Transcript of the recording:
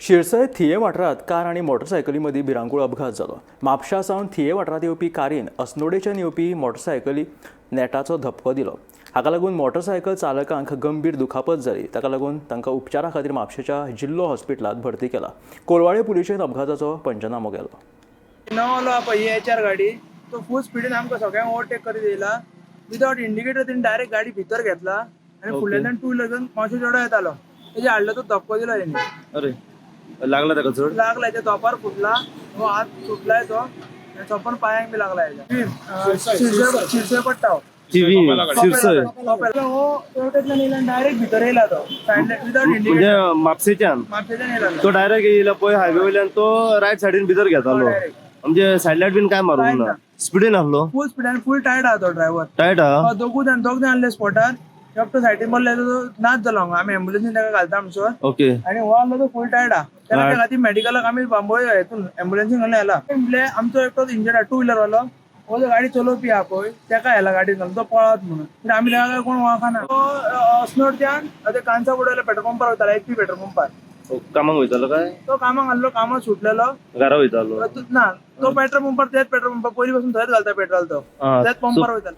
शिरसय थिये वाठारांत कार आनी मोटरसायकली मदीं भिरांकूळ अपघात जालो. म्हापशा सावन थिये वाठारांत येवपी कारीन अस्नोडेच्यान येवपी मोटरसायकली नेटाचो धपको दिलो. हाका लागून मोटरसायकल चालकांक गंभीर दुखापत जाली. ताका लागून तांकां उपचारा खातीर म्हापशेच्या जिल्लो हॉस्पिटलांत भरती केला. कोलवाळे पुलिशेन अपघाताचो पंचनामो केलो. नवो आलो पळय ही एच आर गाडी, तो फूल स्पिडीन आमकां सगळ्यांक ओवरटेक करीत येयला. विदावट इंडिकेटर तेणी डायरेक्ट गाडी भितर घेतला आनी फुडल्यान टू व्हिलर घेवन मातसो चेडो येतालो, तेजे हाडलो तो धपको दिलो तेणी. अरे, लागला ताका चड? लागला, तेच्या तोपार फुटला, हो हात सुटलाय तो आनी सोंपन पांयांक बी लागला हेच्या. शिरसय शिरसय पडटा हो. थिवी शिरसय. कपेला. हो तेवटेंतल्यान येयला आनी डायरेक्ट भितर येयला तो सायडल्यान विदावट म्हणजे इंडिकेटर. म्हापशेच्यान? म्हापशेच्यान येयला. तो डायरेक्ट येयला पळय हायवे वयल्यान, तो रायट सायडीन भितर घेतालो. Direct. म्हणजे सायड लायट बीन काय मारूंक ना, स्पिडीन आसलो. फूल स्पिडान, फूल टायट आहा तो ड्रायव्हर. टायट हा. दोगूय जाण, दोग जाण आसले स्पॉटार. एकटो सायडीन बसले तो नाच जालो हांगा. आमी एम्बुलन्सीन ताका घालता म्हणसर. आनी हो आसलो तो फूल टायर्ड आहा, तेका त्या खातीर मेडिकलाक आमी बांबोळे हेतून एम्बुलन्सीन घालून येला. म्हणले आमचो एकटो इंजर्ड आहा, टू व्हिलर वालो. हो जो गाडी चलोवपी आहा पळय, तेका येला गाडी घालून, तो पळत म्हणून. कित्याक आमी तेका कोण वळखना. तो अस्नोडच्यान ते कांसाबुड्याला पेट्रोल पंपार वयतालो, एचपी पेट्रोल पंपार. कामाक वयतालो काय? तो कामाक आसलो, कामाक सुटलेलो. घरा वयतालो? ना, तो पेट्रोल पंपार, त्याच पेट्रोल पंपार पयलीं पासून थंयच घालता पेट्रोल तो. हा, त्याच पंपार वयतालो.